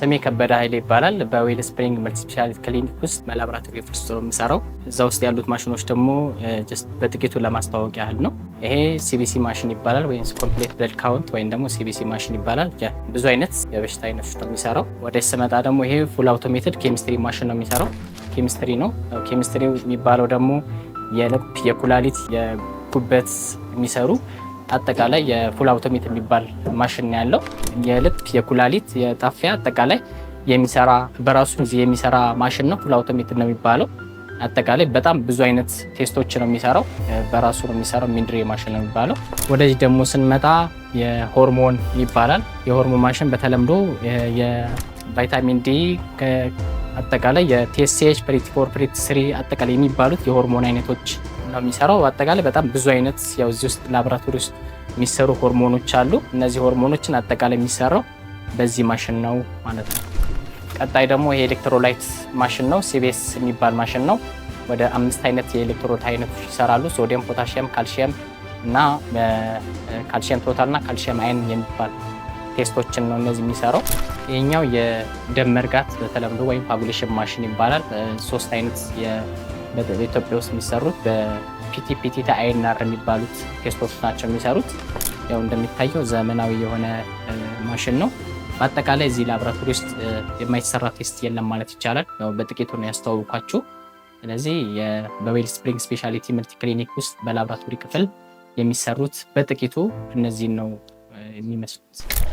ስሜ ከበደ ኃይሌ ይባላል። በ Wellspring Multispeciality ክሊኒክ ውስጥ በላብራቶሪ ውስጥ ነው የምሰራው። እዛ ውስጥ ያሉት ማሽኖች ደግሞ just በጥቂቱ ለማስተዋወቅ ያህል ነው። ይሄ CBC machine ይባላል፣ ወይም complete blood count ወይም ደግሞ CBC machine ይባላል። ብዙ አይነት የበሽታ አይነቶች ነው የሚሰራው። ወደ ስመጣ ደግሞ ይሄ full automated chemistry machine ነው የሚሰራው። ኬሚስትሪ ነው። ኬሚስትሪ የሚባለው ደግሞ የልብ፣ የኩላሊት፣ የጉበት የሚሰሩ አጠቃላይ የ full automate የሚባል ማሽን ነው ያለው። የልብ፣ የኩላሊት፣ የጣፊያ አጠቃላይ የሚሰራ፣ በራሱ ጊዜ የሚሰራ ማሽን ነው። Full automate ነው የሚባለው። አጠቃላይ በጣም ብዙ አይነት test ኦች ነው የሚሰራው። በራሱ ነው የሚሰራው። Mindray machine ነው የሚባለው። ወደዚህ ደግሞ ስንመጣ የሆርሞን ይባላል። የሆርሞን ማሽን በተለምዶ የ vitamin D፣ አጠቃላይ የ TSH፣ pre T4፣ pre T3 አጠቃላይ የሚባሉት የሆርሞን አይነቶች ነው የሚሰራው። አጠቃላይ በጣም ብዙ አይነት ያው እዚህ ውስጥ ላቦራቶሪ ውስጥ የሚሰሩ ሆርሞኖች አሉ። እነዚህ ሆርሞኖችን አጠቃላይ የሚሰራው በዚህ ማሽን ነው ማለት ነው። ቀጣይ ደግሞ የ electrolyte machine ነው። CBS የሚባል ማሽን ነው። ወደ አምስት አይነት የ electrolyte አይነቶች ይሰራሉ። ሶዲየም፣ ፖታሽየም፣ ካልሽየም እና calcium total እና calcium ion የሚባል test ኦችን ነው እነዚህ የሚሰራው። ይሄኛው የደም መርጋት በተለምዶ ወይም coagulation machine ይባላል። ሶስት አይነት በኢትዮጵያ ውስጥ የሚሰሩት በ PT፣ PTT፣ INR የሚባሉት test ኦች ናቸው የሚሰሩት። ያው እንደሚታየው ዘመናዊ የሆነ ማሽን ነው። በአጠቃላይ እዚህ ላቦራቶሪ ውስጥ የማይሰራ test የለም ማለት ይቻላል። ያው በጥቂቱ ነው ያስተዋውኳችሁ። ስለዚህ በ Wellspring Speciality Multi Clinic ውስጥ በላቦራቶሪ ክፍል የሚሰሩት በጥቂቱ እነዚህን ነው የሚመስሉት።